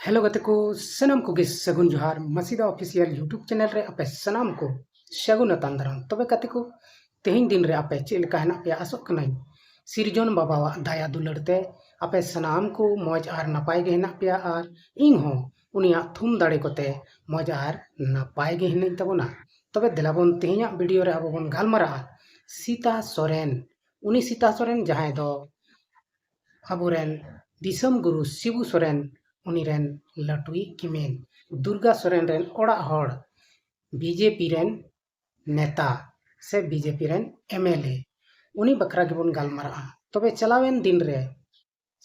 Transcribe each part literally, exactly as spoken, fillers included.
Hello ᱜᱟᱛᱮ ᱠᱚ, ᱥᱟᱱᱟᱢ ᱠᱚᱜᱮ ᱥᱟᱹᱜᱩᱱ ᱡᱚᱦᱟᱨ᱾ ᱢᱟᱥᱤᱫᱟ ᱚᱯᱷᱤᱥᱤᱭᱟᱞ YouTube ᱪᱮᱱᱮᱞ ᱨᱮ ᱟᱯᱮ ᱥᱟᱱᱟᱢ ᱠᱚ ᱥᱟᱹᱜᱩᱱ ᱟᱛᱟᱝ ᱫᱟᱨᱟᱢ᱾ ᱛᱚᱵᱮ ᱜᱟᱛᱮ ᱠᱚ, ᱛᱮᱦᱮᱧ ᱫᱤᱱ ᱨᱮ ᱟᱯᱮ ᱪᱮᱫ ᱞᱮᱠᱟ ᱦᱮᱱᱟᱜ ᱯᱮᱭᱟ? ᱟᱥᱚᱜ ᱠᱟᱹᱱᱟᱹᱧ ᱥᱤᱨᱡᱚᱱ ᱵᱟᱵᱟᱣᱟᱜ ᱫᱟᱭᱟ ᱫᱩᱞᱟᱹᱲ ᱛᱮ ᱟᱯᱮ ᱥᱟᱱᱟᱢ ᱠᱚ ᱢᱚᱡᱽ ᱟᱨ ᱱᱟᱯᱟᱭ ᱜᱮ ᱦᱮᱱᱟᱜ ᱯᱮᱭᱟ, ᱟᱨ ᱤᱧ ᱦᱚᱸ ᱩᱱᱤᱭᱟᱜ ᱛᱷᱩᱢ ᱫᱟᱲᱮ ᱠᱚᱛᱮ ᱢᱚᱡᱽ ᱟᱨ ᱱᱟᱯᱟᱭ ᱜᱮ ᱦᱤᱱᱟᱹᱧ ᱛᱟᱵᱚᱱᱟ᱾ ᱛᱚᱵᱮ ᱫᱮᱞᱟ ᱵᱚᱱ, ᱛᱮᱦᱮᱧᱟᱜ ᱵᱷᱤᱰᱤᱭᱳ ᱨᱮ ᱟᱵᱚ ᱵᱚᱱ ᱜᱟᱞᱢᱟᱨᱟᱜᱼᱟ ᱥᱤᱛᱟ ᱥᱚᱨᱮᱱ᱾ ᱩᱱᱤ ᱥᱤᱛᱟ ᱥᱚᱨᱮᱱ, ᱡᱟᱦᱟᱸᱭ ᱫᱚ ᱟᱵᱚᱨᱮᱱ ᱫᱤᱥᱚᱢ ᱜᱩᱨᱩ ᱥᱤᱵᱩ ᱥᱚᱨᱮᱱ, ᱩᱱᱤ ᱨᱮᱱ ᱞᱟᱹᱴᱩᱭᱤᱡ ᱠᱤᱢᱤᱱ, ᱫᱩᱨᱜᱟ ᱥᱚᱨᱮᱱ ᱨᱮᱱ ᱚᱲᱟᱜ ᱦᱚᱲ, ᱵᱤᱡᱮᱯᱤ ᱨᱮᱱ ᱱᱮᱛᱟ ᱥᱮ ᱵᱤᱡᱮᱯᱤ ᱨᱮᱱ ᱮᱢᱮᱞᱮ, ᱩᱱᱤ ᱵᱟᱠᱷᱨᱟ ᱜᱮᱵᱚᱱ ᱜᱟᱞᱢᱟᱨᱟᱜᱼᱟ᱾ ᱛᱚᱵᱮ ᱪᱟᱞᱟᱣᱮᱱ ᱫᱤᱱ ᱨᱮ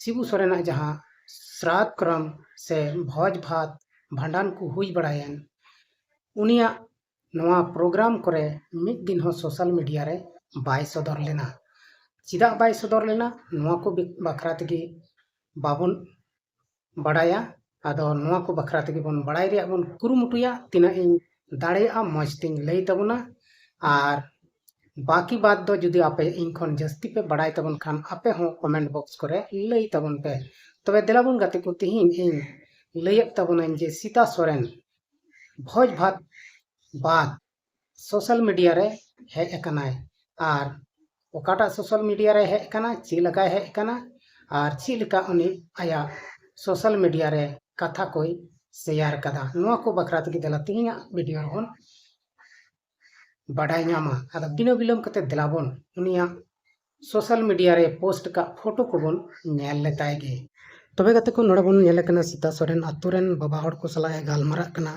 ᱥᱤᱵᱩ ᱥᱚᱨᱮᱱᱟᱜ ᱡᱟᱦᱟᱸ ᱥᱨᱟᱫᱷ ᱠᱨᱚᱢ ᱥᱮ ᱵᱷᱚᱡᱽ ᱵᱷᱟᱛ ᱵᱷᱟᱸᱰᱟᱱ ᱠᱚ ᱦᱩᱭ ᱵᱟᱲᱟᱭᱮᱱ, ᱩᱱᱤᱭᱟᱜ ᱱᱚᱣᱟ ᱯᱨᱳᱜᱨᱟᱢ ᱠᱚᱨᱮ ᱢᱤᱫ ᱫᱤᱱ ᱦᱚᱸ ᱥᱳᱥᱟᱞ ᱢᱤᱰᱤᱭᱟ ᱨᱮ ᱵᱟᱭ ᱥᱚᱫᱚᱨ ᱞᱮᱱᱟ᱾ ᱪᱮᱫᱟᱜ ᱵᱟᱭ ᱥᱚᱫᱚᱨ ᱞᱮᱱᱟ, ᱱᱚᱣᱟ ᱠᱚ ᱵᱤ-, ᱵᱟᱠᱷᱨᱟ ᱛᱮᱜᱮ ᱵᱟᱵᱚᱱ ᱵᱟᱲᱟᱭᱟ᱾ ᱟᱫᱚ ᱱᱚᱣᱟ ᱠᱚ ᱵᱟᱠᱷᱨᱟ ᱛᱮᱜᱮ ᱵᱚᱱ ᱵᱟᱲᱟᱭ ᱨᱮᱭᱟᱜ ᱵᱚᱱ ᱠᱩᱨᱩᱢᱩᱴᱩᱭᱟ᱾ ᱛᱤᱱᱟᱹᱜ ᱤᱧ ᱫᱟᱲᱮᱭᱟᱜᱼᱟ, ᱢᱚᱡᱽ ᱛᱤᱧ ᱞᱟᱹᱭ ᱛᱟᱵᱚᱱᱟ᱾ ᱟᱨ ᱵᱟᱹᱠᱤ ᱵᱟᱫ ᱫᱚ ᱡᱩᱫᱤ ᱟᱯᱮ ᱤᱧ ᱠᱷᱚᱱ ᱡᱟᱹᱥᱛᱤ ᱯᱮ ᱵᱟᱲᱟᱭ ᱛᱟᱵᱚᱱ ᱠᱷᱟᱱ, ᱟᱯᱮ ᱦᱚᱸ ᱠᱚᱢᱮᱱᱴ ᱵᱚᱠᱥ ᱠᱚᱨᱮ ᱞᱟᱹᱭ ᱛᱟᱵᱚᱱ ᱯᱮ᱾ ᱛᱚᱵᱮ ᱫᱮᱞᱟ ᱵᱚᱱ ᱜᱟᱛᱮ ᱠᱚ, ᱛᱤᱦᱤᱧ ᱤᱧ ᱞᱟᱹᱭᱮᱫ ᱛᱟᱵᱚᱱᱟᱹᱧ ᱡᱮ ᱥᱤᱛᱟ ᱥᱚᱨᱮᱱ ᱵᱷᱚᱡᱽ ᱵᱷᱟᱛ ᱵᱟᱫ ᱥᱳᱥᱟᱞ ᱢᱤᱰᱤᱭᱟ ᱨᱮ ᱦᱮᱡ ᱟᱠᱟᱱᱟᱭ᱾ ᱟᱨ ᱚᱠᱟᱴᱟᱜ ᱥᱳᱥᱟᱞ ᱢᱤᱰᱤᱭᱟ ᱨᱮ ᱦᱮᱡ ᱟᱠᱟᱱᱟ, ᱪᱮᱫ ᱞᱮᱠᱟᱭ ᱦᱮᱡ ᱟᱠᱟᱱᱟ, ᱟᱨ ᱪᱮᱫ ᱞᱮᱠᱟ ᱩᱱᱤ ᱟᱭᱟᱜ ᱥᱳᱥᱟᱞ ᱢᱤᱰᱤᱭᱟ ᱨᱮ ᱠᱟᱛᱷᱟ ᱠᱚᱭ ᱥᱮᱭᱟᱨ ᱠᱟᱫᱟ, ᱱᱚᱣᱟ ᱠᱚ ᱵᱟᱠᱷᱨᱟ ᱛᱮᱜᱮ ᱫᱮᱞᱟ ᱛᱮᱦᱮᱧᱟᱜ ᱵᱷᱤᱰᱤᱭᱳ ᱨᱮᱵᱚᱱ ᱵᱟᱰᱟᱭ ᱧᱟᱢᱟ᱾ ᱟᱫᱚ ᱵᱤᱱᱟᱹ ᱵᱤᱞᱚᱢ ᱠᱟᱛᱮ ᱫᱮᱞᱟ ᱵᱚᱱ ᱩᱱᱤᱭᱟᱜ ᱥᱳᱥᱟᱞ ᱢᱤᱰᱤᱭᱟ ᱨᱮ ᱯᱳᱥᱴ ᱟᱠᱟᱫ ᱯᱷᱳᱴᱳ ᱠᱚᱵᱚᱱ ᱧᱮᱞ ᱞᱮᱛᱟᱭ ᱜᱮ᱾ ᱛᱚᱵᱮ ᱜᱟᱛᱮ ᱠᱚ, ᱱᱚᱰᱮ ᱵᱚᱱ ᱧᱮᱞᱮ ᱠᱟᱱᱟ ᱥᱤᱛᱟ ᱥᱚᱨᱮᱱ ᱟᱛᱳ ᱨᱮᱱ ᱵᱟᱵᱟ ᱦᱚᱲ ᱠᱚ ᱥᱟᱞᱟᱜ ᱮ ᱜᱟᱞᱢᱟᱨᱟᱜ ᱠᱟᱱᱟ,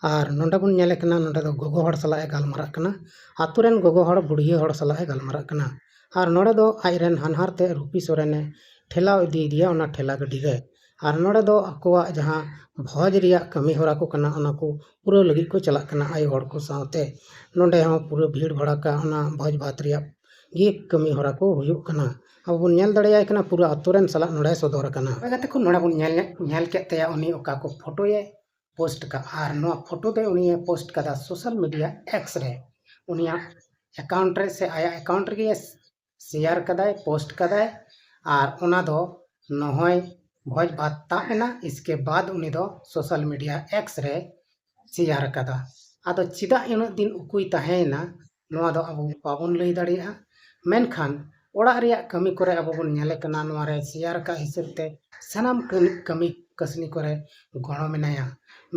ᱟᱨ ᱱᱚᱰᱮ ᱵᱚᱱ ᱧᱮᱞᱮ ᱠᱟᱱᱟ ᱱᱚᱰᱮ ᱫᱚ ᱜᱚᱜᱚ ᱦᱚᱲ ᱥᱟᱞᱟᱜ ᱮ ᱜᱟᱞᱢᱟᱨᱟᱜ ᱠᱟᱱᱟ, ᱟᱛᱳ ᱨᱮᱱ ᱜᱚᱜᱚ ᱦᱚᱲ ᱵᱩᱲᱦᱤ ᱦᱚᱲ ᱥᱟᱞᱟᱜ ᱮ ᱜᱟᱞᱢᱟᱨᱟᱜ ᱠᱟᱱᱟ᱾ ᱟᱨ ᱱᱚᱰᱮ ᱫᱚ ᱟᱡ ᱨᱮᱱ ᱦᱟᱱᱦᱟᱨ ᱛᱮ ᱨᱩᱯᱤ ᱥᱚᱨᱮᱱ ᱮ ᱴᱷᱮᱞᱟᱣ ᱤᱫᱤᱭᱮᱫᱮᱭᱟ ᱚᱱᱟ ᱴᱷᱮᱞᱟ ᱜᱟᱹᱰᱤ ᱨᱮ᱾ ᱟᱨ ᱱᱚᱰᱮ ᱫᱚ ᱟᱠᱚᱣᱟᱜ ᱡᱟᱦᱟᱸ ᱵᱷᱚᱡᱽ ᱨᱮᱭᱟᱜ ᱠᱟᱹᱢᱤ ᱦᱚᱨᱟ ᱠᱚ ᱠᱟᱱᱟ, ᱚᱱᱟ ᱠᱚ ᱯᱩᱨᱟᱹᱣ ᱞᱟᱹᱜᱤᱫ ᱠᱚ ᱪᱟᱞᱟᱜ ᱠᱟᱱᱟ ᱟᱭᱳ ᱦᱚᱲ ᱠᱚ ᱥᱟᱶᱛᱮ᱾ ᱱᱚᱰᱮ ᱦᱚᱸ ᱯᱩᱨᱟᱹ ᱵᱷᱤᱲ ᱵᱷᱟᱲᱟᱠᱟ ᱚᱱᱟ ᱵᱷᱚᱡᱽ ᱵᱷᱟᱛ ᱨᱮᱭᱟᱜ ᱜᱮ ᱠᱟᱹᱢᱤ ᱦᱚᱨᱟ ᱠᱚ ᱦᱩᱭᱩᱜ ᱠᱟᱱᱟ᱾ ᱟᱵᱚ ᱵᱚᱱ ᱧᱮᱞ ᱫᱟᱲᱮᱭᱟᱭ ᱠᱟᱱᱟ, ᱯᱩᱨᱟᱹ ᱟᱛᱳ ᱨᱮᱱ ᱥᱟᱞᱟᱜ ᱱᱚᱰᱮ ᱥᱚᱫᱚᱨ ᱟᱠᱟᱱᱟ᱾ ᱛᱚᱵᱮ ᱜᱟᱛᱮ ᱠᱚ, ᱱᱚᱰᱮ ᱵᱚᱱ ᱧᱮᱞ, ᱧᱮᱞ ᱠᱮᱫ ᱛᱟᱭᱟ ᱩᱱᱤ ᱚᱠᱟ ᱠᱚ ᱯᱷᱳᱴᱳᱭᱮ ᱯᱳᱥᱴ ᱟᱠᱟᱫ, ᱟᱨ ᱱᱚᱣᱟ ᱯᱷᱳᱴᱳ ᱫᱚ ᱩᱱᱤᱭᱮ ᱯᱳᱥᱴ ᱠᱟᱫᱟ ᱥᱳᱥᱟᱞ ᱢᱤᱰᱤᱭᱟ ᱮᱠᱥ ᱨᱮ᱾ ᱩᱱᱤᱭᱟᱜ ᱮᱠᱟᱣᱩᱱᱴ ᱨᱮ ᱥᱮ ᱟᱭᱟᱜ ᱮᱠᱟᱣᱩᱱᱴ ᱨᱮᱜᱮ ᱥᱮᱭᱟᱨ ᱠᱟᱫᱟᱭ, ᱯᱳᱥᱴ ᱠᱟᱫᱟᱭ᱾ ᱟᱨ ᱚᱱᱟ ᱫᱚ ᱱᱚᱦᱚᱭ ᱵᱷᱚᱡᱽ ᱵᱷᱟᱛ ᱛᱟᱵ ᱮᱱᱟ᱾ ᱤᱥᱠᱮ ᱵᱟᱫ ᱩᱱᱤ ᱫᱚ social media X ᱨᱮ share ᱟᱠᱟᱫᱟ᱾ ᱟᱫᱚ ᱪᱮᱫᱟᱜ ᱩᱱᱟᱹᱜ ᱫᱤᱱ ᱩᱠᱩᱭ ᱛᱟᱦᱮᱸᱭᱮᱱᱟ, ᱱᱚᱣᱟ ᱫᱚ ᱟᱵᱚ ᱵᱟᱵᱚᱱ ᱞᱟᱹᱭ ᱫᱟᱲᱮᱭᱟᱜᱼᱟ᱾ ᱢᱮᱱᱠᱷᱟᱱ ᱚᱲᱟᱜ ᱨᱮᱭᱟᱜ ᱠᱟᱹᱢᱤ ᱠᱚᱨᱮ ᱟᱵᱚ ᱵᱚᱱ ᱧᱮᱞᱮ ᱠᱟᱱᱟ, ᱱᱚᱣᱟ ᱨᱮ share ᱟᱠᱟᱫ ᱦᱤᱥᱟᱹᱵ ᱛᱮ ᱥᱟᱱᱟᱢ ᱠᱟᱹᱢᱤ, ᱠᱟᱹᱢᱤ ᱠᱟᱹᱥᱱᱤ ᱠᱚᱨᱮ ᱜᱚᱲᱚ ᱢᱮᱱᱟᱭᱟ᱾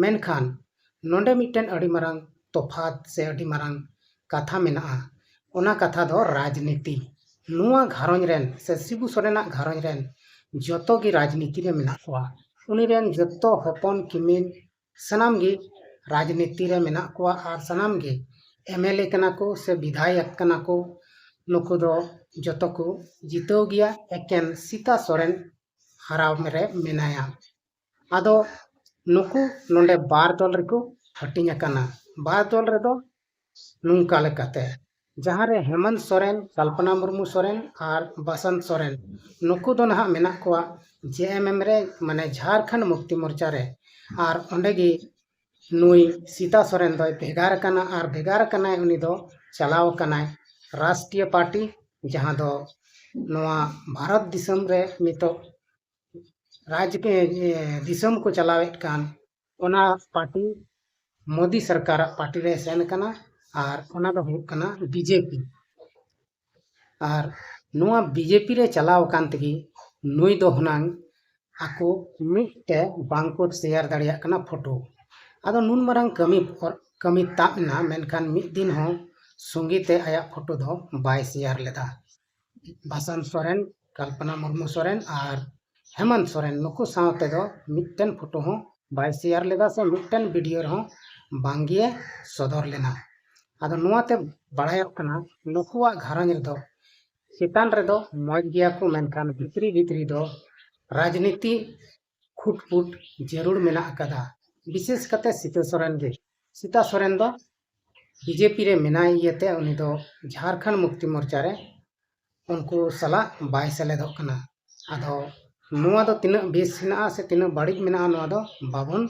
ᱢᱮᱱᱠᱷᱟᱱ ᱱᱚᱰᱮ ᱢᱤᱫᱴᱮᱱ ᱟᱹᱰᱤ ᱢᱟᱨᱟᱝ ᱛᱚᱯᱷᱟᱛ ᱥᱮ ᱟᱹᱰᱤ ᱢᱟᱨᱟᱝ ᱠᱟᱛᱷᱟ ᱢᱮᱱᱟᱜᱼᱟ᱾ ᱚᱱᱟ ᱠᱟᱛᱷᱟ ᱫᱚ ᱨᱟᱡᱽᱱᱤᱛᱤ᱾ ᱱᱚᱣᱟ ᱜᱷᱟᱨᱚᱸᱡᱽ ᱨᱮᱱ ᱥᱮ ᱥᱤᱵᱩ ᱥᱚᱨᱮᱱᱟᱜ ᱜᱷᱟᱨᱚᱸᱡᱽ ᱨᱮᱱ ᱡᱚᱛᱚ ᱜᱮ ᱨᱟᱡᱽᱱᱤᱛᱤ ᱨᱮ ᱢᱮᱱᱟᱜ ᱠᱚᱣᱟ᱾ ᱩᱱᱤ ᱨᱮᱱ ᱡᱚᱛᱚ ᱦᱚᱯᱚᱱ ᱠᱤᱢᱤᱱ ᱥᱟᱱᱟᱢ ᱜᱮ ᱨᱟᱡᱽᱱᱤᱛᱤ ᱨᱮ ᱢᱮᱱᱟᱜ ᱠᱚᱣᱟ ᱟᱨ ᱥᱟᱱᱟᱢ ᱜᱮ MLA ᱠᱟᱱᱟ ᱠᱚ ᱥᱮ ᱵᱤᱫᱷᱟᱭᱚᱠ ᱠᱟᱱᱟ ᱠᱚ᱾ ᱱᱩᱠᱩ ᱫᱚ ᱡᱚᱛᱚ ᱠᱚ ᱡᱤᱛᱟᱹᱣ ᱜᱮᱭᱟ, ᱮᱠᱮᱱ ᱥᱤᱛᱟ ᱥᱚᱨᱮᱱ ᱦᱟᱨᱟᱣ ᱨᱮ ᱢᱮᱱᱟᱭᱟ᱾ ᱟᱫᱚ ᱱᱩᱠᱩ ᱱᱚᱰᱮ ᱵᱟᱨ ᱫᱚᱞ ᱨᱮᱠᱚ ᱦᱟᱹᱴᱤᱧ ᱟᱠᱟᱱᱟ᱾ ᱵᱟᱨ ᱫᱚᱞ ᱨᱮᱫᱚ ᱱᱚᱝᱠᱟ ᱞᱮᱠᱟᱛᱮ, ᱡᱟᱦᱟᱸ ᱨᱮ ᱦᱮᱢᱚᱱᱛ ᱥᱚᱨᱮᱱ, ᱠᱚᱞᱯᱚᱱᱟ ᱢᱩᱨᱢᱩ ᱥᱚᱨᱮᱱ ᱟᱨ ᱵᱟᱥᱚᱱᱛ ᱥᱚᱨᱮᱱ, ᱱᱩᱠᱩ ᱫᱚ ᱱᱟᱦᱟᱜ ᱢᱮᱱᱟᱜ ᱠᱚᱣᱟ JMM ᱨᱮ, ᱢᱟᱱᱮ ᱡᱷᱟᱨᱠᱷᱚᱸᱰ ᱢᱩᱠᱛᱤ ᱢᱳᱨᱪᱟ ᱨᱮ᱾ ᱟᱨ ᱚᱸᱰᱮ ᱜᱮ ᱱᱩᱭ ᱥᱤᱛᱟ ᱥᱚᱨᱮᱱ ᱫᱚᱭ ᱵᱷᱮᱜᱟᱨ ᱟᱠᱟᱱᱟ ᱟᱨ ᱵᱷᱮᱜᱟᱨ ᱟᱠᱟᱱᱟᱭ, ᱩᱱᱤ ᱫᱚ ᱪᱟᱞᱟᱣ ᱟᱠᱟᱱᱟᱭ ᱨᱟᱥᱴᱨᱤᱭᱚ ᱯᱟᱨᱴᱤ, ᱡᱟᱦᱟᱸ ᱫᱚ ᱱᱚᱣᱟ ᱵᱷᱟᱨᱚᱛ ᱫᱤᱥᱚᱢ ᱨᱮ ᱱᱤᱛᱚᱜ ᱨᱟᱡᱽ, ᱮ, ᱫᱤᱥᱚᱢ ᱠᱚ ᱪᱟᱞᱟᱣᱮᱫ ᱠᱟᱱ, ᱚᱱᱟ ᱯᱟᱨᱴᱤ ᱢᱳᱫᱤ ᱥᱚᱨᱠᱟᱨᱟᱜ ᱯᱟᱨᱴᱤ ᱨᱮ ᱥᱮᱱ ᱟᱠᱟᱱᱟ, ᱟᱨ ᱚᱱᱟ ᱫᱚ ᱦᱩᱭᱩᱜ ᱠᱟᱱᱟ BJP᱾ ᱟᱨ ᱱᱚᱣᱟ BJP ᱨᱮ ᱪᱟᱞᱟᱣ ᱟᱠᱟᱱ ᱛᱮᱜᱮ ᱱᱩᱭ ᱫᱚ ᱦᱩᱱᱟᱝ ᱟᱠᱚ ᱢᱤᱫ ᱛᱮ ᱵᱟᱝᱠᱚ share ᱫᱟᱲᱮᱭᱟᱜ ᱠᱟᱱᱟ ᱯᱷᱳᱴᱳ᱾ ᱟᱫᱚ ᱱᱩᱱ ᱢᱟᱨᱟᱝ ᱠᱟᱹᱢᱤ ᱯᱚᱨ-, ᱠᱟᱹᱢᱤ ᱛᱟᱵ ᱮᱱᱟ, ᱢᱮᱱᱠᱷᱟᱱ ᱢᱤᱫ ᱫᱤᱱ ᱦᱚᱸ ᱥᱚᱸᱜᱮ ᱛᱮ ᱟᱭᱟᱜ ᱯᱷᱳᱴᱳ ᱫᱚ ᱵᱟᱭ share ᱞᱮᱫᱟ᱾ ᱵᱟᱥᱚᱱᱛ ᱥᱚᱨᱮᱱ, ᱠᱚᱞᱯᱚᱱᱟ ᱢᱩᱨᱢᱩ ᱥᱚᱨᱮᱱ ᱟᱨ ᱦᱮᱢᱚᱱᱛ ᱥᱚᱨᱮᱱ, ᱱᱩᱠᱩ ᱥᱟᱶ ᱛᱮᱫᱚ ᱢᱤᱫᱴᱮᱱ ᱯᱷᱳᱴᱳ ᱦᱚᱸ ᱵᱟᱭ share ᱞᱮᱫᱟ ᱥᱮ ᱢᱤᱫᱴᱮᱱ ᱵᱷᱤᱰᱤᱭᱳ ᱨᱮᱦᱚᱸ ᱵᱟᱝᱜᱮ ᱥᱚᱫᱚᱨ ᱞᱮᱱᱟ᱾ ᱟᱫᱚ ᱱᱚᱣᱟᱛᱮ ᱵᱟᱲᱟᱭᱚᱜ ᱠᱟᱱᱟ, ᱱᱩᱠᱩᱣᱟᱜ ᱜᱷᱟᱨᱚᱸᱡᱽ ᱨᱮᱫᱚ ᱪᱮᱛᱟᱱ ᱨᱮᱫᱚ ᱢᱚᱡᱽ ᱜᱮᱭᱟ ᱠᱚ, ᱢᱮᱱᱠᱷᱟᱱ ᱵᱷᱤᱛᱨᱤ ᱵᱷᱤᱛᱨᱤ ᱫᱚ ᱨᱟᱡᱽᱱᱤᱛᱤ ᱠᱷᱩᱴᱯᱩᱴ ᱡᱟᱹᱨᱩᱲ ᱢᱮᱱᱟᱜ ᱟᱠᱟᱫᱟ᱾ ᱵᱤᱥᱮᱥ ᱠᱟᱛᱮ ᱥᱤᱛᱟᱹ ᱥᱚᱨᱮᱱ ᱜᱮ᱾ ᱥᱤᱛᱟ ᱥᱚᱨᱮᱱ ᱫᱚ BJP ᱨᱮ ᱢᱮᱱᱟᱭ ᱤᱭᱟᱹᱛᱮ ᱩᱱᱤ ᱫᱚ ᱡᱷᱟᱨᱠᱷᱚᱸᱰ ᱢᱩᱠᱛᱤ ᱢᱳᱨᱪᱟ ᱨᱮ ᱩᱱᱠᱩ ᱥᱟᱞᱟᱜ ᱵᱟᱭ ᱥᱮᱞᱮᱫᱚᱜ ᱠᱟᱱᱟ᱾ ᱟᱫᱚ ᱱᱚᱣᱟ ᱫᱚ ᱛᱤᱱᱟᱹᱜ ᱵᱮᱥ ᱦᱮᱱᱟᱜᱼᱟ ᱥᱮ ᱛᱤᱱᱟᱹᱜ ᱵᱟᱹᱲᱤᱡ ᱢᱮᱱᱟᱜᱼᱟ, ᱱᱚᱣᱟ ᱫᱚ ᱵᱟᱵᱚᱱ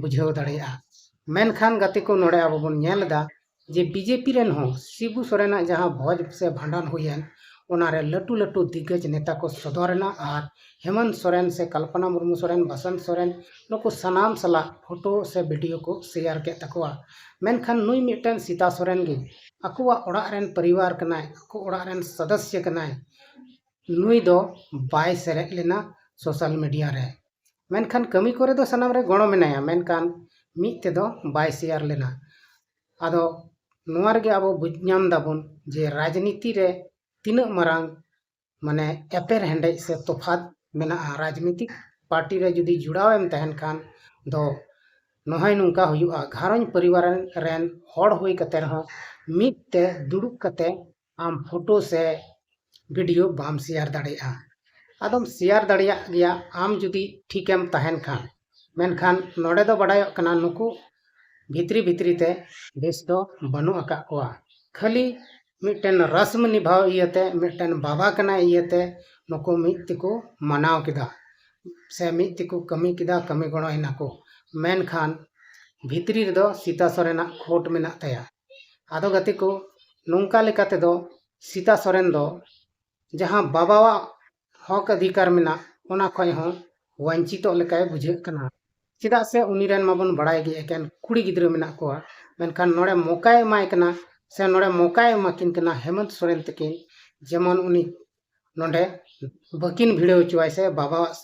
ᱵᱩᱡᱷᱟᱹᱣ ᱫᱟᱲᱮᱭᱟᱜᱼᱟ᱾ ᱢᱮᱱᱠᱷᱟᱱ ᱜᱟᱛᱮ ᱠᱚ, ᱱᱚᱰᱮ ᱟᱵᱚ ᱵᱚᱱ ᱧᱮᱞ ᱮᱫᱟ ᱡᱮ BJP ᱨᱮᱱ ᱦᱚᱸ ᱥᱤᱵᱩ ᱥᱚᱨᱮᱱᱟᱜ ᱡᱟᱦᱟᱸ ᱵᱷᱚᱡᱽ ᱥᱮ ᱵᱷᱟᱸᱰᱟᱱ ᱦᱩᱭᱮᱱ, ᱚᱱᱟᱨᱮ ᱞᱟᱹᱴᱩ ᱞᱟᱹᱴᱩ ᱫᱤᱜᱽᱜᱚᱡᱽ ᱱᱮᱛᱟ ᱠᱚ ᱥᱚᱫᱚᱨ ᱮᱱᱟ ᱟᱨ ᱦᱮᱢᱚᱱᱛ ᱥᱚᱨᱮᱱ ᱥᱮ ᱠᱚᱞᱯᱚᱱᱟ ᱢᱩᱨᱢᱩ ᱥᱚᱨᱮᱱ, ᱵᱟᱥᱚᱱᱛ ᱥᱚᱨᱮᱱ, ᱱᱩᱠᱩ ᱥᱟᱱᱟᱢ ᱥᱟᱞᱟᱜ ᱯᱷᱳᱴᱳ ᱥᱮ ᱵᱷᱤᱰᱤᱭᱳ ᱠᱚ ᱥᱮᱭᱟᱨ ᱠᱮᱫ ᱛᱟᱠᱚᱣᱟ᱾ ᱢᱮᱱᱠᱷᱟᱱ ᱱᱩᱭ ᱢᱤᱫᱴᱮᱱ ᱥᱤᱛᱟ ᱥᱚᱨᱮᱱ ᱜᱮ ᱟᱠᱚᱣᱟᱜ ᱚᱲᱟᱜ ᱨᱮᱱ ᱯᱚᱨᱤᱵᱟᱨ ᱠᱟᱱᱟᱭ, ᱟᱠᱚ ᱚᱲᱟᱜ ᱨᱮᱱ ᱥᱚᱫᱚᱥᱭᱚ ᱠᱟᱱᱟᱭ, ᱱᱩᱭ ᱫᱚ ᱵᱟᱭ ᱥᱮᱞᱮᱫ ᱞᱮᱱᱟ ᱥᱳᱥᱟᱞ ᱢᱤᱰᱤᱭᱟ ᱨᱮ᱾ ᱢᱮᱱᱠᱷᱟᱱ ᱠᱟᱹᱢᱤ ᱠᱚᱨᱮ ᱫᱚ ᱥᱟᱱᱟᱢ ᱨᱮ ᱜᱚᱲᱚ ᱢᱮᱱᱟᱭᱟ, ᱢᱮᱱᱠᱷᱟᱱ ᱢᱤᱫ ᱛᱮᱫᱚ ᱵᱟᱭ ᱥᱮᱭᱟᱨ ᱞᱮᱱᱟ᱾ ᱟᱫᱚ ᱱᱚᱣᱟ ᱨᱮᱜᱮ ᱟᱵᱚ ᱵᱩᱡᱽ ᱧᱟᱢ ᱫᱟᱵᱚᱱ ᱡᱮ ᱨᱟᱡᱽᱱᱤᱛᱤ ᱨᱮ ᱛᱤᱱᱟᱹᱜ ᱢᱟᱨᱟᱝ ᱢᱟᱱᱮ ᱮᱯᱮᱨ ᱦᱮᱸᱰᱮᱡ ᱥᱮ ᱛᱚᱯᱷᱟᱛ ᱢᱮᱱᱟᱜᱼᱟ᱾ ᱨᱟᱡᱽᱱᱤᱛᱤᱠ ᱯᱟᱨᱴᱤ ᱨᱮ ᱡᱩᱫᱤ ᱡᱩᱲᱟᱣ ᱮᱢ ᱛᱟᱦᱮᱱ ᱠᱷᱟᱱ ᱫᱚ ᱱᱚᱦᱚᱭ ᱱᱚᱝᱠᱟ ᱦᱩᱭᱩᱜᱼᱟ, ᱜᱷᱟᱨᱚᱸᱡᱽ ᱯᱚᱨᱤᱵᱟᱨ ᱨᱮᱱ ᱦᱚᱲ ᱦᱩᱭ ᱠᱟᱛᱮ ᱨᱮᱦᱚᱸ ᱢᱤᱫ ᱛᱮ ᱫᱩᱲᱩᱵ ᱠᱟᱛᱮ ᱟᱢ ᱯᱷᱳᱴᱳ ᱥᱮ ᱵᱷᱤᱰᱤᱭᱳ ᱵᱟᱢ ᱥᱮᱭᱟᱨ ᱫᱟᱲᱮᱭᱟᱜᱼᱟ᱾ ᱟᱫᱚᱢ ᱥᱮᱭᱟᱨ ᱫᱟᱲᱮᱭᱟᱜ ᱜᱮᱭᱟ ᱟᱢ ᱡᱩᱫᱤ ᱴᱷᱤᱠᱮᱢ ᱛᱟᱦᱮᱱ ᱠᱷᱟᱱ, ᱢᱮᱱᱠᱷᱟᱱ ᱱᱚᱰᱮ ᱫᱚ ᱵᱟᱰᱟᱭᱚᱜ ᱠᱟᱱᱟ ᱱᱩᱠᱩ ᱵᱷᱤᱛᱨᱤ ᱵᱷᱤᱛᱨᱤ ᱛᱮ ᱵᱮᱥ ᱫᱚ ᱵᱟᱹᱱᱩᱜ ᱟᱠᱟᱫ ᱠᱚᱣᱟ᱾ ᱠᱷᱟᱹᱞᱤ ᱢᱤᱫᱴᱮᱱ ᱨᱟᱥᱢ ᱱᱤᱵᱷᱟᱣ ᱤᱭᱟᱹᱛᱮ, ᱢᱤᱫᱴᱮᱱ ᱵᱟᱵᱟ ᱠᱟᱱᱟᱭ ᱤᱭᱟᱹᱛᱮ ᱱᱩᱠᱩ ᱢᱤᱫ ᱛᱮᱠᱚ ᱢᱟᱱᱟᱣ ᱠᱮᱫᱟ ᱥᱮ ᱢᱤᱫ ᱛᱮᱠᱚ ᱠᱟᱹᱢᱤ ᱠᱮᱫᱟ, ᱠᱟᱹᱢᱤ ᱜᱚᱲᱚᱭᱮᱱᱟ ᱠᱚ᱾ ᱢᱮᱱᱠᱷᱟᱱ ᱵᱷᱤᱛᱨᱤ ᱨᱮᱫᱚ ᱥᱤᱛᱟ ᱥᱚᱨᱮᱱᱟᱜ ᱠᱷᱳᱴ ᱢᱮᱱᱟᱜ ᱛᱟᱭᱟ᱾ ᱟᱫᱚ ᱜᱟᱛᱮ ᱠᱚ, ᱱᱚᱝᱠᱟ ᱞᱮᱠᱟ ᱛᱮᱫᱚ ᱥᱤᱛᱟ ᱥᱚᱨᱮᱱ ᱫᱚ ᱡᱟᱦᱟᱸ ᱵᱟᱵᱟᱣᱟᱜ ᱦᱚᱠ ᱚᱫᱷᱤᱠᱟᱨ ᱢᱮᱱᱟᱜ, ᱚᱱᱟ ᱠᱷᱚᱱ ᱦᱚᱸ ᱣᱟᱧᱪᱤᱛᱚᱜ ᱞᱮᱠᱟᱭ ᱵᱩᱡᱷᱟᱹᱜ ᱠᱟᱱᱟ᱾ ᱪᱮᱫᱟᱜ ᱥᱮ ᱩᱱᱤ ᱨᱮᱱ ᱢᱟᱵᱚᱱ ᱵᱟᱲᱟᱭ ᱜᱮ ᱮᱠᱮᱱ ᱠᱩᱲᱤ ᱜᱤᱫᱽᱨᱟᱹ ᱢᱮᱱᱟᱜ ᱠᱚᱣᱟ, ᱢᱮᱱᱠᱷᱟᱱ ᱱᱚᱰᱮ ᱢᱚᱠᱟᱭ ᱮᱢᱟᱭ ᱠᱟᱱᱟ ᱥᱮ ᱱᱚᱰᱮ ᱢᱚᱠᱟᱭ ᱮᱢᱟ ᱠᱤᱱ ᱠᱟᱱᱟ ᱦᱮᱢᱚᱱᱛ ᱥᱚᱨᱮᱱ ᱛᱟᱹᱠᱤᱱ, ᱡᱮᱢᱚᱱ ᱩᱱᱤ ᱱᱚᱰᱮ ᱵᱟᱹᱠᱤᱱ ᱵᱷᱤᱲᱟᱹᱣ ᱦᱚᱪᱚᱣᱟᱭ ᱥᱮ ᱵᱟᱵᱟᱣᱟᱜ,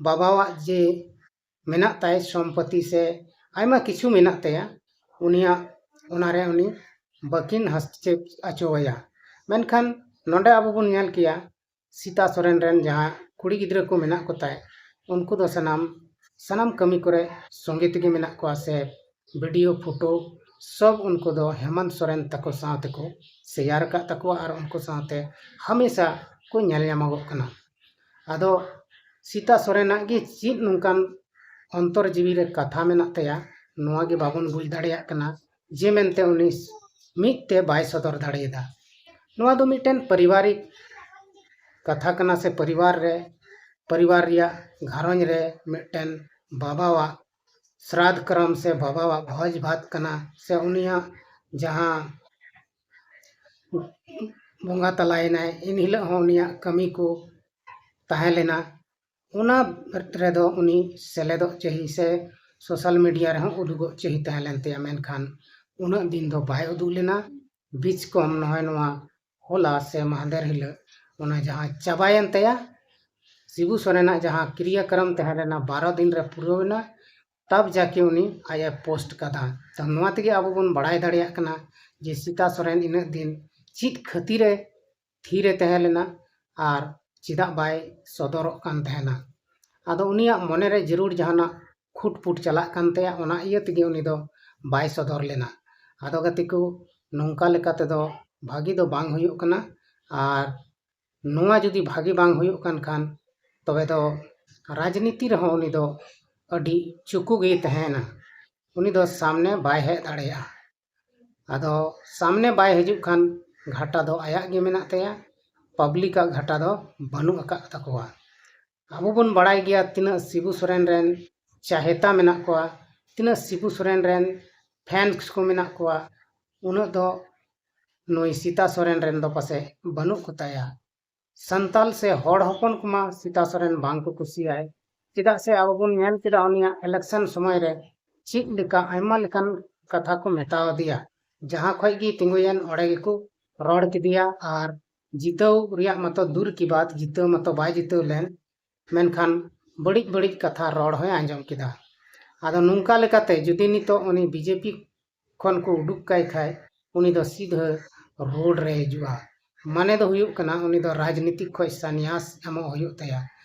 ᱵᱟᱵᱟᱣᱟᱜ ᱡᱮ ᱢᱮᱱᱟᱜ ᱛᱟᱭ ᱥᱚᱢᱯᱚᱛᱤ ᱥᱮ ᱟᱭᱢᱟ ᱠᱤᱪᱷᱩ ᱢᱮᱱᱟᱜ ᱛᱟᱭᱟ, ᱩᱱᱤᱭᱟᱜ ᱚᱱᱟᱨᱮ ᱩᱱᱤ ᱵᱟᱹᱠᱤᱱ ᱦᱟᱥᱛᱤᱠᱷᱮᱯ ᱦᱚᱪᱚᱣᱟᱭᱟ᱾ ᱢᱮᱱᱠᱷᱟᱱ ᱱᱚᱰᱮ ᱟᱵᱚ ᱵᱚᱱ ᱧᱮᱞ ᱠᱮᱭᱟ ᱥᱤᱛᱟ ᱥᱚᱨᱮᱱ ᱨᱮᱱ ᱡᱟᱦᱟᱸ ᱠᱩᱲᱤ ᱜᱤᱫᱽᱨᱟᱹ ᱠᱚ ᱢᱮᱱᱟᱜ ᱠᱚᱛᱟᱭ, ᱩᱱᱠᱩ ᱫᱚ ᱥᱟᱱᱟᱢ, ᱥᱟᱱᱟᱢ ᱠᱟᱹᱢᱤ ᱠᱚᱨᱮ ᱥᱚᱸᱜᱮ ᱛᱮᱜᱮ ᱢᱮᱱᱟᱜ ᱠᱚᱣᱟ ᱥᱮ ᱵᱷᱤᱰᱤᱭᱳ ᱯᱷᱳᱴᱳ ᱥᱚᱵ ᱩᱱᱠᱩ ᱫᱚ ᱦᱮᱢᱚᱱᱛ ᱥᱚᱨᱮᱱ ᱛᱟᱠᱚ ᱥᱟᱶ ᱛᱮᱠᱚ ᱥᱮᱭᱟᱨ ᱟᱠᱟᱫ ᱛᱟᱠᱚᱣᱟ ᱟᱨ ᱩᱱᱠᱩ ᱥᱟᱶᱛᱮ ᱦᱟᱢᱮᱥᱟ ᱠᱚ ᱧᱮᱞ ᱧᱟᱢᱚᱜᱚᱜ ᱠᱟᱱᱟ᱾ ᱟᱫᱚ ᱥᱤᱛᱟ ᱥᱚᱨᱮᱱᱟᱜ ᱜᱮ ᱪᱮᱫ ᱱᱚᱝᱠᱟᱱ ᱚᱱᱛᱚᱨ ᱡᱤᱣᱤ ᱨᱮ ᱠᱟᱛᱷᱟ ᱢᱮᱱᱟᱜ ᱛᱟᱭᱟ, ᱱᱚᱣᱟ ᱜᱮ ᱵᱟᱵᱚᱱ ᱵᱩᱡᱽ ᱫᱟᱲᱮᱭᱟᱜ ᱠᱟᱱᱟ ᱡᱮ ᱢᱮᱱᱛᱮ ᱩᱱᱤ ᱢᱤᱫ ᱛᱮ ᱵᱟᱭ ᱥᱚᱫᱚᱨ ᱫᱟᱲᱮᱭᱟᱫᱟ᱾ ᱱᱚᱣᱟ ᱫᱚ ᱢᱤᱫᱴᱮᱱ ᱯᱟᱨᱤᱵᱟᱨᱤᱠ ᱠᱟᱛᱷᱟ ᱠᱟᱱᱟ ᱥᱮ ᱯᱚᱨᱤᱵᱟᱨ ᱨᱮ, ᱯᱚᱨᱤᱵᱟᱨ ᱨᱮᱭᱟᱜ ᱜᱷᱟᱨᱚᱸᱡᱽ ᱨᱮ ᱢᱤᱫᱴᱮᱱ ᱵᱟᱵᱟᱣᱟᱜ ᱥᱨᱟᱫᱷ ᱠᱨᱚᱢ ᱥᱮ ᱵᱟᱵᱟᱣᱟᱜ ᱵᱷᱚᱡᱽ ᱵᱷᱟᱛ ᱠᱟᱱᱟ ᱥᱮ ᱩᱱᱤᱭᱟᱜ ᱡᱟᱦᱟᱸ ᱵᱚᱸᱜᱟ ᱛᱟᱞᱟᱭᱮᱱᱟᱭ, ᱮᱱ ᱦᱤᱞᱳᱜ ᱦᱚᱸ ᱩᱱᱤᱭᱟᱜ ᱠᱟᱹᱢᱤ ᱠᱚ ᱛᱟᱦᱮᱸ ᱞᱮᱱᱟ᱾ ᱚᱱᱟ ᱨᱮᱫᱚ ᱩᱱᱤ ᱥᱮᱞᱮᱫᱚᱜ ᱪᱟᱹᱦᱤ ᱥᱮ social media ᱨᱮᱦᱚᱸ ᱩᱫᱩᱜᱚᱜ ᱪᱟᱹᱦᱤ ᱛᱟᱦᱮᱸ ᱞᱮᱱ ᱛᱟᱭᱟ, ᱢᱮᱱᱠᱷᱟᱱ ᱩᱱᱟᱹᱜ ᱫᱤᱱ ᱫᱚ ᱵᱟᱭ ᱩᱫᱩᱜ ᱞᱮᱱᱟ᱾ ᱵᱤᱪ ᱠᱚᱢ ᱱᱚᱜᱼᱚᱭ ᱱᱚᱣᱟ ᱦᱚᱞᱟ ᱥᱮ ᱢᱟᱦᱫᱮᱨ ᱦᱤᱞᱳᱜ ᱚᱱᱟ ᱡᱟᱦᱟᱸ ᱪᱟᱵᱟᱭᱮᱱ ᱛᱟᱭᱟ, ᱥᱤᱵᱩ ᱥᱚᱨᱮᱱᱟᱜ ᱡᱟᱦᱟᱸ ᱠᱨᱤᱭᱟᱠᱨᱚᱢ ᱛᱟᱦᱮᱸ ᱞᱮᱱᱟ, ᱵᱟᱨᱚ ᱫᱤᱱ ᱨᱮ ᱯᱩᱨᱟᱹᱣ ᱮᱱᱟ, ᱛᱟᱵ ᱡᱟᱠᱮ ᱩᱱᱤ ᱟᱡ ᱮ post ᱠᱟᱫᱟ᱾ ᱛᱚ ᱱᱚᱣᱟ ᱛᱮᱜᱮ ᱟᱵᱚ ᱵᱚᱱ ᱵᱟᱲᱟᱭ ᱫᱟᱲᱮᱭᱟᱜ ᱠᱟᱱᱟ ᱡᱮ ᱥᱤᱛᱟ ᱥᱚᱨᱮᱱ ᱤᱱᱟᱹᱜ ᱫᱤᱱ ᱪᱮᱫ ᱠᱷᱟᱹᱛᱤᱨ ᱮ ᱛᱷᱤᱨ ᱮ ᱛᱟᱦᱮᱸ ᱞᱮᱱᱟ ᱟᱨ ᱪᱮᱫᱟᱜ ᱵᱟᱭ ᱥᱚᱫᱚᱨᱚᱜ ᱠᱟᱱ ᱛᱟᱦᱮᱱᱟ᱾ ᱟᱫᱚ ᱩᱱᱤᱭᱟᱜ ᱢᱚᱱᱮ ᱨᱮ ᱡᱟᱹᱨᱩᱲ ᱡᱟᱦᱟᱱᱟᱜ ᱠᱷᱩᱴᱯᱩᱴ ᱪᱟᱞᱟᱜ ᱠᱟᱱ ᱛᱟᱭᱟ, ᱚᱱᱟ ᱤᱭᱟᱹ ᱛᱮᱜᱮ ᱩᱱᱤ ᱫᱚ ᱵᱟᱭ ᱥᱚᱫᱚᱨ ᱞᱮᱱᱟ᱾ ᱟᱫᱚ ᱜᱟᱛᱮ ᱠᱚ, ᱱᱚᱝᱠᱟ ᱞᱮᱠᱟ ᱛᱮᱫᱚ ᱵᱷᱟᱹᱜᱤ ᱫᱚ ᱵᱟᱝ ᱦᱩᱭᱩᱜ ᱠᱟᱱᱟ᱾ ᱟᱨ ᱱᱚᱣᱟ ᱡᱩᱫᱤ ᱵᱷᱟᱹᱜᱤ ᱵᱟᱝ ᱦᱩᱭᱩᱜ ᱠᱟᱱ ᱠᱷᱟᱱ, ᱛᱚᱵᱮ ᱫᱚ ᱨᱟᱡᱽᱱᱤᱛᱤ ᱨᱮᱦᱚᱸ ᱩᱱᱤ ᱫᱚ ᱟᱹᱰᱤ ᱪᱩᱠᱩ ᱜᱮᱭ ᱛᱟᱦᱮᱱᱟ᱾ ᱩᱱᱤ ᱫᱚ ᱥᱟᱢᱱᱮ ᱵᱟᱭ ᱦᱮᱡ ᱫᱟᱲᱮᱭᱟᱜᱼᱟ᱾ ᱟᱫᱚ ᱥᱟᱢᱱᱮ ᱵᱟᱭ ᱦᱤᱡᱩᱜ ᱠᱷᱟᱱ ᱜᱷᱟᱴᱟ ᱫᱚ ᱟᱭᱟᱜ ᱜᱮ ᱢᱮᱱᱟᱜ ᱛᱟᱭᱟ, public ᱟᱜ ᱜᱷᱟᱴᱟ ᱫᱚ ᱵᱟᱹᱱᱩᱜ ᱟᱠᱟᱫ ᱛᱟᱠᱚᱣᱟ᱾ ᱟᱵᱚ ᱵᱚᱱ ᱵᱟᱲᱟᱭ ᱜᱮᱭᱟ ᱛᱤᱱᱟᱹᱜ ᱥᱤᱵᱩ ᱥᱚᱨᱮᱱ ᱨᱮᱱ ᱪᱟᱦᱮᱛᱟ ᱢᱮᱱᱟᱜ ᱠᱚᱣᱟ, ᱛᱤᱱᱟᱹᱜ ᱥᱤᱵᱩ ᱥᱚᱨᱮᱱ ᱨᱮᱱ fans ᱠᱚ ᱢᱮᱱᱟᱜ ᱠᱚᱣᱟ, ᱩᱱᱟᱹᱜ ᱫᱚ ᱱᱩᱭ ᱥᱤᱛᱟ ᱥᱚᱨᱮᱱ ᱨᱮᱱ ᱫᱚ ᱯᱟᱥᱮᱡ ᱵᱟᱹᱱᱩᱜ ᱠᱚᱛᱟᱭᱟ᱾ ᱥᱟᱱᱛᱟᱞ ᱥᱮ ᱦᱚᱲ ᱦᱚᱯᱚᱱ ᱠᱚᱢᱟ ᱥᱤᱛᱟ ᱥᱚᱨᱮᱱ ᱵᱟᱝ ᱠᱚ ᱠᱩᱥᱤᱭᱟᱭ, ᱪᱮᱫᱟᱜ ᱥᱮ ᱟᱵᱚ ᱵᱚᱱ ᱧᱮᱞ ᱠᱮᱫᱟ ᱩᱱᱤᱭᱟᱜ election ᱥᱚᱢᱚᱭ ᱨᱮ ᱪᱮᱫ ᱞᱮᱠᱟ ᱟᱭᱢᱟ ᱞᱮᱠᱟᱱ ᱠᱟᱛᱷᱟ ᱠᱚ ᱢᱮᱛᱟᱣ ᱟᱫᱮᱭᱟ, ᱡᱟᱦᱟᱸ ᱠᱷᱚᱡ ᱜᱮ ᱛᱤᱸᱜᱩᱭᱮᱱ ᱚᱸᱰᱮ ᱜᱮᱠᱚ ᱨᱚᱲ ᱠᱮᱫᱮᱭᱟ᱾ ᱟᱨ ᱡᱤᱛᱟᱹᱣ ᱨᱮᱭᱟᱜ ᱢᱟᱛᱚ ᱫᱩᱨ ᱠᱤ ᱵᱟᱛ, ᱡᱤᱛᱟᱹᱣ ᱢᱟᱛᱚ ᱵᱟᱭ ᱡᱤᱛᱟᱹᱣ ᱞᱮᱱ, ᱢᱮᱱᱠᱷᱟᱱ ᱵᱟᱹᱲᱤᱡ ᱵᱟᱹᱲᱤᱡ ᱠᱟᱛᱷᱟ ᱨᱚᱲ ᱦᱚᱸᱭ ᱟᱸᱡᱚᱢ ᱠᱮᱫᱟ᱾ ᱟᱫᱚ ᱱᱚᱝᱠᱟ ᱞᱮᱠᱟᱛᱮ ᱡᱩᱫᱤ ᱱᱤᱛᱚᱜ ᱩᱱᱤ BJP ᱠᱷᱚᱱ ᱠᱚ ᱩᱰᱩᱠ ᱠᱟᱭ ᱠᱷᱟᱡ, ᱩᱱᱤ ᱫᱚ ᱥᱤᱫᱷᱟᱹ road ᱨᱮ ᱦᱤᱡᱩᱜᱼᱟ᱾ ᱢᱟᱱᱮ ᱫᱚ ᱦᱩᱭᱩᱜ ᱠᱟᱱᱟ ᱩᱱᱤ ᱫᱚ ᱨᱟᱡᱽᱱᱤᱛᱤ ᱠᱷᱚᱡ ᱥᱟᱱᱭᱟᱥ ᱮᱢᱚᱜ ᱦᱩᱭᱩᱜ ᱛᱟᱭᱟ,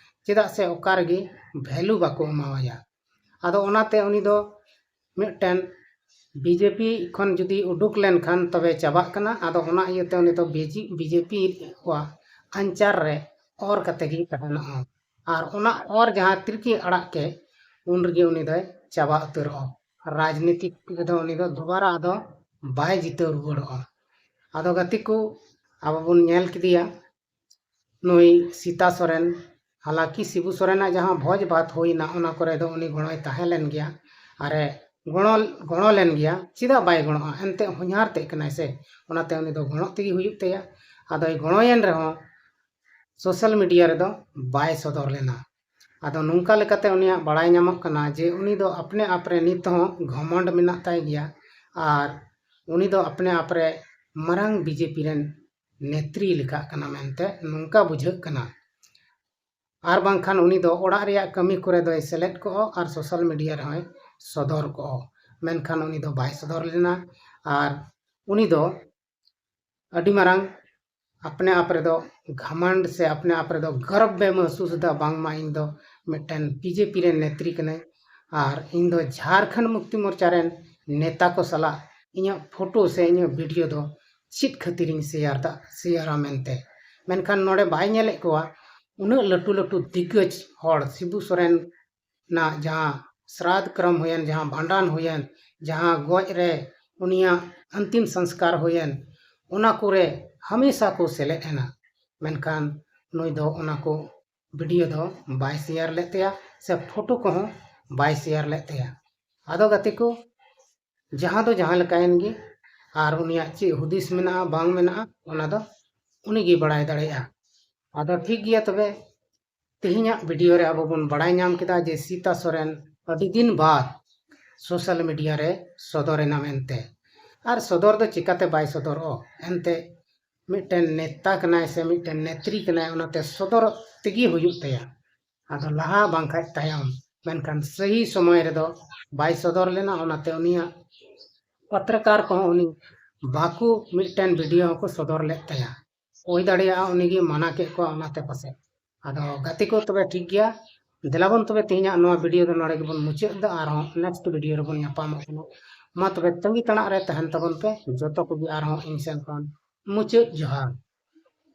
ᱪᱮᱫᱟᱜ ᱥᱮ ᱚᱠᱟ ᱨᱮᱜᱮ value ᱵᱟᱠᱚ ᱮᱢᱟᱣᱟᱭᱟ᱾ ᱟᱫᱚ ᱚᱱᱟᱛᱮ ᱩᱱᱤ ᱫᱚ ᱢᱤᱫᱴᱮᱱ BJP ᱠᱷᱚᱱ ᱡᱩᱫᱤ ᱩᱰᱩᱠ ᱞᱮᱱᱠᱷᱟᱱ ᱛᱚᱵᱮ ᱪᱟᱵᱟᱜ ᱠᱟᱱᱟ᱾ ᱟᱫᱚ ᱚᱱᱟ ᱤᱭᱟᱹᱛᱮ ᱩᱱᱤ ᱫᱚ BJP ᱠᱚᱣᱟᱜ ᱟᱧᱪᱟᱨ ᱨᱮ ᱚᱨ ᱠᱟᱛᱮ ᱜᱮ ᱛᱟᱦᱮᱱᱚᱜᱼᱟ᱾ ᱟᱨ ᱚᱱᱟ ᱚᱨ ᱡᱟᱦᱟᱸ ᱛᱤᱨᱠᱤ ᱟᱲᱟᱜ ᱠᱮᱫ, ᱩᱱ ᱨᱮᱜᱮ ᱩᱱᱤ ᱫᱚᱭ ᱪᱟᱵᱟ ᱩᱛᱟᱹᱨᱚᱜᱼᱟ᱾ ᱨᱟᱡᱽᱱᱤᱛᱤ ᱨᱮᱫᱚ ᱩᱱᱤ ᱫᱚ ᱫᱩᱵᱟᱨᱟ ᱟᱫᱚ ᱵᱟᱭ ᱡᱤᱛᱟᱹᱣ ᱨᱩᱣᱟᱹᱲᱚᱜᱼᱟ᱾ ᱟᱫᱚ ᱜᱟᱛᱮ ᱠᱚ, ᱟᱵᱚ ᱵᱚᱱ ᱧᱮᱞ ᱠᱮᱫᱮᱭᱟ ᱱᱩᱭ ᱥᱤᱛᱟ ᱥᱚᱨᱮᱱ, ᱦᱟᱞᱟᱸᱠᱤ ᱥᱤᱵᱩ ᱥᱚᱨᱮᱱᱟᱜ ᱡᱟᱦᱟᱸ ᱵᱷᱚᱡᱽ ᱵᱷᱟᱛ ᱦᱩᱭᱱᱟ, ᱚᱱᱟ ᱠᱚᱨᱮ ᱫᱚ ᱩᱱᱤ ᱜᱚᱲᱚᱭ ᱛᱟᱦᱮᱸ ᱞᱮᱱ ᱜᱮᱭᱟ, ᱟᱨᱮ ᱜᱚᱲᱚ, ᱜᱚᱲᱚ ᱞᱮᱱ ᱜᱮᱭᱟ᱾ ᱪᱮᱫᱟᱜ ᱵᱟᱭ ᱜᱚᱲᱚᱜᱼᱟ? ᱮᱱᱛᱮᱫ ᱦᱚᱧᱦᱟᱨ ᱛᱮᱫ ᱠᱟᱱᱟᱭ ᱥᱮ, ᱚᱱᱟᱛᱮ ᱩᱱᱤ ᱫᱚ ᱜᱚᱲᱚᱜ ᱛᱮᱜᱮ ᱦᱩᱭᱩᱜ ᱛᱟᱭᱟ᱾ ᱟᱫᱚᱭ ᱜᱚᱲᱚᱭᱮᱱ ᱨᱮᱦᱚᱸ ᱥᱳᱥᱟᱞ ᱢᱤᱰᱤᱭᱟ ᱨᱮᱫᱚ ᱵᱟᱭ ᱥᱚᱫᱚᱨ ᱞᱮᱱᱟ᱾ ᱟᱫᱚ ᱱᱚᱝᱠᱟ ᱞᱮᱠᱟᱛᱮ ᱩᱱᱤᱭᱟᱜ ᱵᱟᱲᱟᱭ ᱧᱟᱢᱚᱜ ᱠᱟᱱᱟ ᱡᱮ ᱩᱱᱤ ᱫᱚ ᱟᱯᱱᱮ ᱟᱯ ᱨᱮ ᱱᱤᱛ ᱦᱚᱸ ᱜᱷᱚᱢᱚᱸᱰ ᱢᱮᱱᱟᱜ ᱛᱟᱭ ᱜᱮᱭᱟ ᱟᱨ ᱩᱱᱤ ᱫᱚ ᱟᱯᱱᱮ ᱟᱯ ᱨᱮ ᱢᱟᱨᱟᱝ ᱵᱤᱡᱮᱯᱤ ᱨᱮᱱ ᱱᱮᱛᱨᱤ ᱞᱮᱠᱟᱜ ᱠᱟᱱᱟ ᱢᱮᱱᱛᱮ ᱱᱚᱝᱠᱟ ᱵᱩᱡᱷᱟᱹᱜ ᱠᱟᱱᱟ᱾ ᱟᱨ ᱵᱟᱝᱠᱷᱟᱱ ᱩᱱᱤ ᱫᱚ ᱚᱲᱟᱜ ᱨᱮᱭᱟᱜ ᱠᱟᱹᱢᱤ ᱠᱚᱨᱮ ᱫᱚᱭ ᱥᱮᱞᱮᱫ ᱠᱚᱜᱼᱟ ᱟᱨ ᱥᱳᱥᱟᱞ ᱢᱤᱰᱤᱭᱟ ᱨᱮᱦᱚᱸᱭ ᱥᱚᱫᱚᱨ ᱠᱚᱜᱼᱟ, ᱢᱮᱱᱠᱷᱟᱱ ᱩᱱᱤ ᱫᱚ ᱵᱟᱭ ᱥᱚᱫᱚᱨ ᱞᱮᱱᱟ᱾ ᱟᱨ ᱩᱱᱤ ᱫᱚ ᱟᱹᱰᱤ ᱢᱟᱨᱟᱝ ᱟᱯᱱᱮ ᱟᱯ ᱨᱮᱫᱚ ᱜᱷᱟᱢᱟᱱᱰ ᱥᱮ ᱟᱯᱱᱮ ᱟᱯ ᱨᱮᱫᱚ ᱜᱚᱨᱵ ᱮ ᱢᱚᱦᱥᱩᱥ ᱮᱫᱟ, ᱵᱟᱝᱢᱟ ᱤᱧ ᱫᱚ ᱢᱤᱫᱴᱮᱱ ᱵᱤᱡᱮᱯᱤ ᱨᱮᱱ ᱱᱮᱛᱨᱤ ᱠᱟᱹᱱᱟᱹᱧ ᱟᱨ ᱤᱧ ᱫᱚ ᱡᱷᱟᱨᱠᱷᱚᱸᱰ ᱢᱩᱠᱛᱤ ᱢᱳᱨᱪᱟ ᱨᱮᱱ ᱱᱮᱛᱟ ᱠᱚ ᱥᱟᱞᱟᱜ ᱤᱧᱟᱹᱜ ᱯᱷᱳᱴᱳ ᱥᱮ ᱤᱧᱟᱹᱜ ᱵᱷᱤᱰᱤᱭᱳ ᱫᱚ ᱪᱮᱫ ᱠᱷᱟᱹᱛᱤᱨᱤᱧ ᱥᱮᱭᱟᱨ ᱫᱟ, ᱥᱮᱭᱟᱨᱟ ᱢᱮᱱᱛᱮ᱾ ᱢᱮᱱᱠᱷᱟᱱ ᱱᱚᱰᱮ ᱵᱟᱭ ᱧᱮᱞᱮᱫ ᱠᱚᱣᱟ ᱩᱱᱟᱹᱜ ᱞᱟᱹᱴᱩ ᱞᱟᱹᱴᱩ ᱫᱤᱜᱽᱜᱚᱡᱽ ᱦᱚᱲ ᱥᱤᱵᱩ ᱥᱚᱨᱮᱱ ᱱᱟᱜ ᱡᱟᱦᱟᱸ ᱥᱨᱟᱫᱷ ᱠᱨᱚᱢ ᱦᱩᱭᱮᱱ, ᱡᱟᱦᱟᱸ ᱵᱷᱟᱸᱰᱟᱱ ᱦᱩᱭᱮᱱ, ᱡᱟᱦᱟᱸ ᱜᱚᱡ ᱨᱮ ᱩᱱᱤᱭᱟᱜ ᱚᱱᱛᱤᱢ ᱥᱚᱝᱥᱠᱟᱨ ᱦᱩᱭᱮᱱ, ᱚᱱᱟ ᱠᱚᱨᱮ ᱦᱟᱢᱮᱥᱟ ᱠᱚ ᱥᱮᱞᱮᱫ ᱮᱱᱟ᱾ ᱢᱮᱱᱠᱷᱟᱱ ᱱᱩᱭ ᱫᱚ ᱚᱱᱟ ᱠᱚ ᱵᱷᱤᱰᱤᱭᱳ ᱫᱚ ᱵᱟᱭ ᱥᱮᱭᱟᱨ ᱞᱮᱫ ᱛᱟᱭᱟ ᱥᱮ ᱯᱷᱳᱴᱳ ᱠᱚᱦᱚᱸ ᱵᱟᱭ ᱥᱮᱭᱟᱨ ᱞᱮᱫ ᱛᱟᱭᱟ᱾ ᱟᱫᱚ ᱜᱟᱛᱮ ᱠᱚ, ᱡᱟᱦᱟᱸ ᱫᱚ ᱡᱟᱦᱟᱸ ᱞᱮᱠᱟᱭᱮᱱ ᱜᱮ, ᱟᱨ ᱩᱱᱤᱭᱟᱜ ᱪᱮᱫ ᱦᱩᱫᱤᱥ ᱢᱮᱱᱟᱜᱼᱟ ᱵᱟᱝ ᱢᱮᱱᱟᱜᱼᱟ ᱚᱱᱟ ᱫᱚ ᱩᱱᱤᱜᱮ ᱵᱟᱲᱟᱭ ᱫᱟᱲᱮᱭᱟᱜᱼᱟ᱾ ᱟᱫᱚ ᱴᱷᱤᱠ ᱜᱮᱭᱟ, ᱛᱚᱵᱮ ᱛᱮᱦᱮᱧᱟᱜ ᱵᱷᱤᱰᱤᱭᱳ ᱨᱮ ᱟᱵᱚ ᱵᱚᱱ ᱵᱟᱲᱟᱭ ᱧᱟᱢ ᱠᱮᱫᱟ ᱡᱮ ᱥᱤᱛᱟ ᱥᱚᱨᱮᱱ ᱟᱹᱰᱤ ᱫᱤᱱ ᱵᱟᱫ ᱥᱳᱥᱟᱞ ᱢᱤᱰᱤᱭᱟ ᱨᱮ ᱥᱚᱫᱚᱨ ᱮᱱᱟ ᱢᱮᱱᱛᱮ᱾ ᱟᱨ ᱥᱚᱫᱚᱨ ᱫᱚ ᱪᱤᱠᱟᱛᱮ ᱵᱟᱭ ᱥᱚᱫᱚᱨᱚᱜᱼᱟ? ᱮᱱᱛᱮ ᱢᱤᱫᱴᱮᱱ ᱱᱮᱛᱟ ᱠᱟᱱᱟᱭ ᱥᱮ ᱢᱤᱫᱴᱮᱱ ᱱᱮᱛᱨᱤ ᱠᱟᱱᱟᱭ, ᱚᱱᱟᱛᱮ ᱥᱚᱫᱚᱨ ᱛᱮᱜᱮ ᱦᱩᱭᱩᱜ ᱛᱟᱭᱟ᱾ ᱟᱫᱚ ᱞᱟᱦᱟ ᱵᱟᱝᱠᱷᱟᱡ ᱛᱟᱭᱚᱢ, ᱢᱮᱱᱠᱷᱟᱱ ᱥᱟᱹᱦᱤ ᱥᱚᱢᱚᱭ ᱨᱮᱫᱚ ᱵᱟᱭ ᱥᱚᱫᱚᱨ ᱞᱮᱱᱟ, ᱚᱱᱟᱛᱮ ᱩᱱᱤᱭᱟᱜ ᱯᱚᱛᱨᱚᱠᱟᱨ ᱠᱚᱦᱚᱸ ᱩᱱᱤ ᱵᱟᱠᱚ ᱢᱤᱫᱴᱮᱱ ᱵᱷᱤᱰᱤᱭᱳ ᱦᱚᱸᱠᱚ ᱥᱚᱫᱚᱨ ᱞᱮᱫ ᱛᱟᱭᱟ᱾ ᱦᱩᱭ ᱫᱟᱲᱮᱭᱟᱜᱼᱟ ᱩᱱᱤᱜᱮ ᱢᱟᱱᱟ ᱠᱮᱫ ᱠᱚᱣᱟ ᱚᱱᱟᱛᱮ ᱯᱟᱥᱮᱡ᱾ ᱟᱫᱚ ᱜᱟᱛᱮ ᱠᱚ, ᱛᱚᱵᱮ ᱴᱷᱤᱠ ᱜᱮᱭᱟ, ᱫᱮᱞᱟ ᱵᱚᱱ ᱛᱚᱵᱮ ᱛᱮᱦᱮᱧᱟᱜ ᱱᱚᱣᱟ ᱵᱷᱤᱰᱤᱭᱳ ᱫᱚ ᱱᱚᱰᱮ ᱜᱮᱵᱚᱱ ᱢᱩᱪᱟᱹᱫ ᱮᱫᱟ, ᱟᱨᱦᱚᱸ ᱱᱮᱠᱥᱴ ᱵᱷᱤᱰᱤᱭᱳ ᱨᱮᱵᱚᱱ ᱧᱟᱯᱟᱢᱚᱜ ᱠᱟᱱᱟ᱾ ᱢᱟ ᱛᱚᱵᱮ ᱛᱟᱺᱜᱤ ᱛᱟᱲᱟᱜ ᱨᱮ ᱛᱟᱦᱮᱱ ᱛᱟᱵᱚᱱ ᱯᱮ᱾ ᱡᱚᱛᱚ ᱠᱚᱜᱮ ᱟᱨᱦᱚᱸ ᱤᱧ ᱥᱮᱱ ᱠᱷᱚᱱ ᱢᱩᱪᱟᱹᱫ ᱡᱚᱦᱟᱨ᱾